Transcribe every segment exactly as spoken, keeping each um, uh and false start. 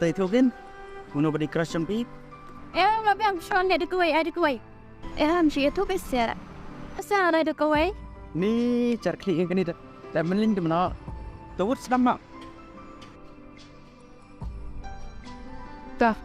Te ithuh kin, uno ba dei crush jong phi? Em, la biang shon ne da kawei, ai da kawei. Em, shi ithuh phi seh. Asa ai da kawei. Ni jar khlieh kane da. Da mynlin da mynno. To wut sdang ma. Ta.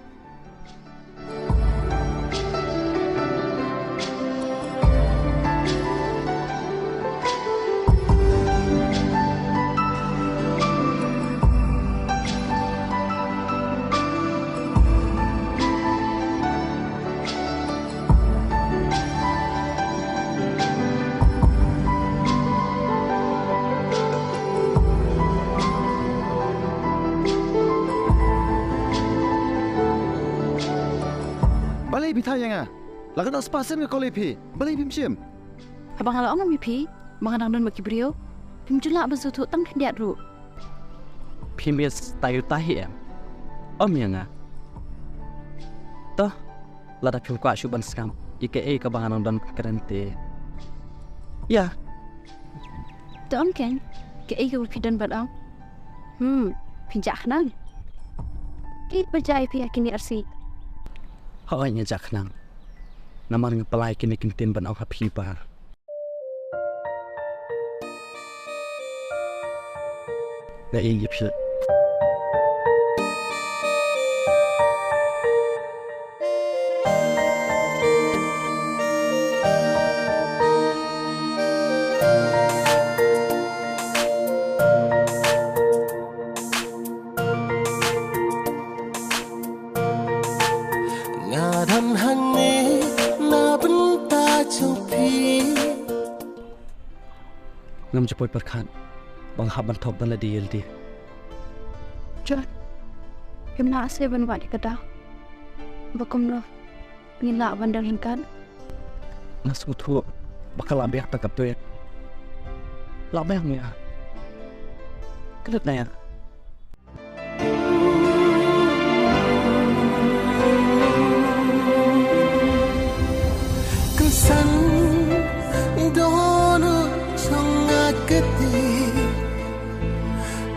Balei phi thaw ïa nga? La ka nong spah sien nga call ïa phi. Balei phim shim? Haba nga la ong ïa phi ba nga dang don bad ki briew, phim ju lah ban sngewthuh tang khyndiat ruh. Phi miss ta ïa uta hi em? Ym ïa nga. To, lada phim kwah shuh ban sngap ïa kaei kaba nga dang don kren te, ïa. To ong kein, kaei kaba phi don ban ong? Hmm, phi jah khnang. Ki ba jia ïa phi ha kine ar sngi. Hooid nga jah khnang. Namar nga pynlait kine ki ktien ban ong ha phi ba nga ïeit ïa phi. Nga don hangne na bynta jong phi. Ngam ju poi pyrkhat ba nga hap ban thok ban leh D L D. John, phim lah shuh ban wad ïa ka daw ba kumno ngin lah ban don ryngkat. Nga sngewthuh ba ka lah biang ta ka tuid. Lah biang ïa ka lut na ïa. Kynsan don u jong nga kti,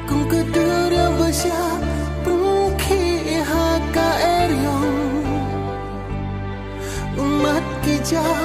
kum ka duriaw ba sha pynkhih ha ka eriong. Ummat ki jaw